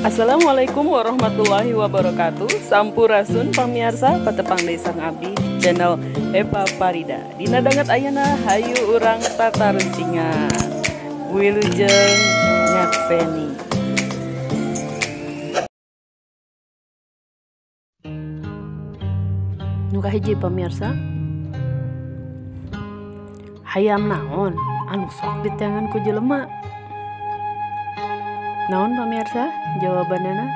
Assalamualaikum warahmatullahi wabarakatuh. Sampurasun pamiarsa, patepang deui sareng abdi di channel Eva Farida. Dina danget ayeuna hayu urang tataruncingan. Wilujeng nyakseni. Nu kahiji pamiarsa, hayam naon anu sok diteangan ku jelema? Naon pamirsa? Jawabanana?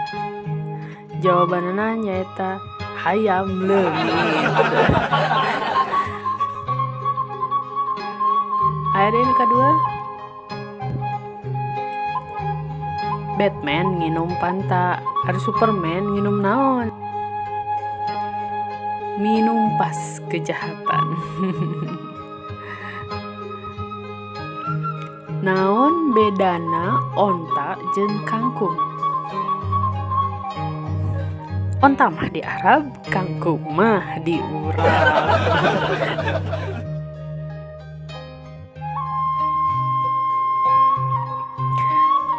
Jawabanana nyaeta hayam leungit. Aya deui nu kadua. Batman nginum Fanta, ari Superman nginum naon? Minum pas kejahatan. Naon bedana onta jeung kangkung? Onta mah di Arab, kangkung mah di urang.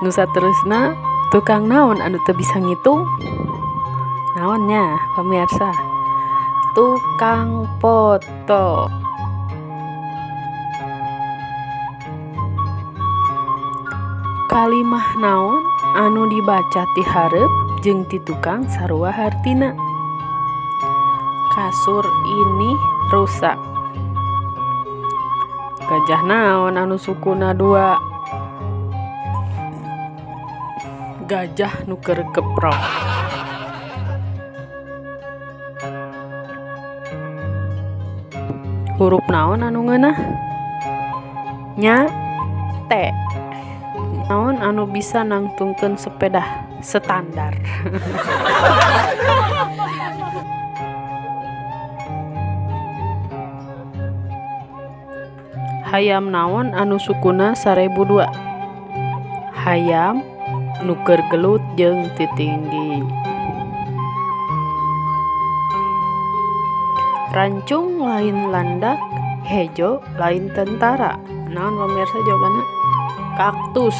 Nu saterusna, tukang naon anu teu bisa ngitung? Naonnya pamirsa? Tukang foto. Kalimah naon anu dibaca ti hareup jeung ti tukang sarua hartina? Kasur ini rusak. Gajah naon anu sukuna dua? Gajah nu keur keprok. Hurup naon anu ngeunah? Nya T. Naon anu bisa nangtungkeun sepeda standar? Hayam naon anu sukuna 1002? Hayam nu keur gelut jeung titinggi. Rancung lain landak, hejo lain tentara. Naon pemirsa jawabanna? Kaktus.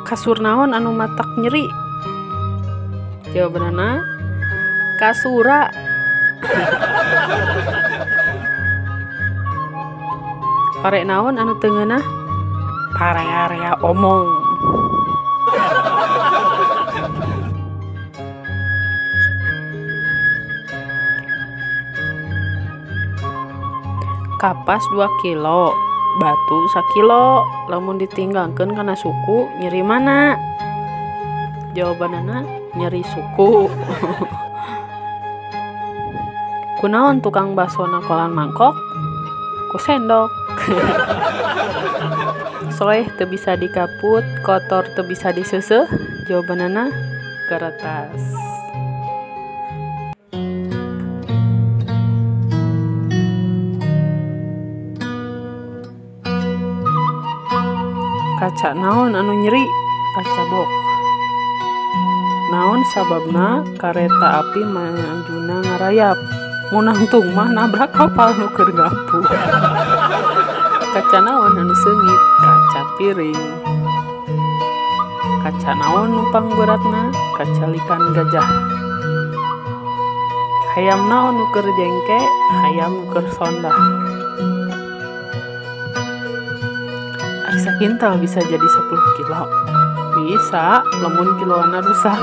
Kasur naon anu matak nyeri? Jawabanna kasura. Pare naon anu teu ngeunah? Parea-area omong. Kapas 2 kilo, batu sakilo, lamun ditinggangkeun kana suku nyeri mana? Jawabanana nyeri suku. Kunaon tukang basona kolan mangkok? Ku sendok. Soeh teu bisa dikaput, kotor teu bisa diseuseuh. Jawabanana kertas. Kaca naon anu nyeri? Kaca bok. Naon sababna kareta api manjuna ngarayap? Munangtung mah nabrak kapal nu keur ngapu. Kaca naon anu seungit? Kaca piring. Kaca naon nu pangberatna? Kacalikan gajah. Hayam naon nu keur jengke? Hayam nu keur sondah. Ari sakintal bisa jadi 10 kilo. Bisa, lamun kiloana rusak.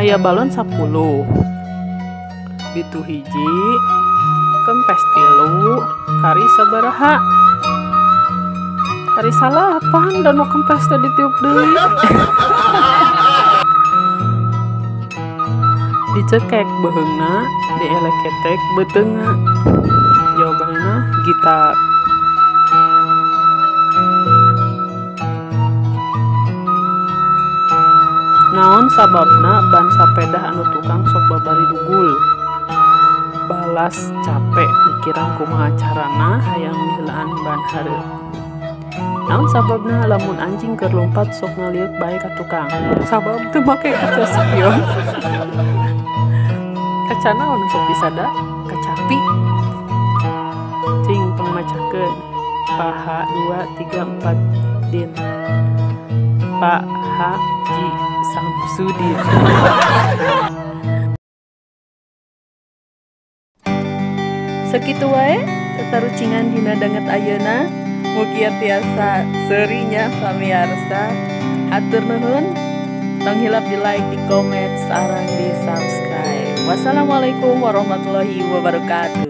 Aya balon 10. Bitu hiji, kempes 3, kari sabaraha? Kari salapan dan nu kempes teh ditiup deui. Dicekek beheungna, dieleketek beuteungna. Jawabanna gitar. Naon sababna ban sapedah anu tukang sok babari dugul? Balas capek mikiran kumaha carana hayang miheulaan ban hareup. Naon sababna lamun anjing keur lompat sok ngaliuk bae ka tukang? Sabab teu make kaca spion. Kaca naon sok disada? Kaca ngopi. Cing pangmacakeun. Paha 2 3 4 din. Pak Haji Samsudin. Sakitu wae tatarucingan dina danget ayeuna. Mugia tiasa seurinya pamiarsa. Hatur nuhun. Tong hilap di like, di komen, sareng di subscribe. Wassalamualaikum warahmatullahi wabarakatuh.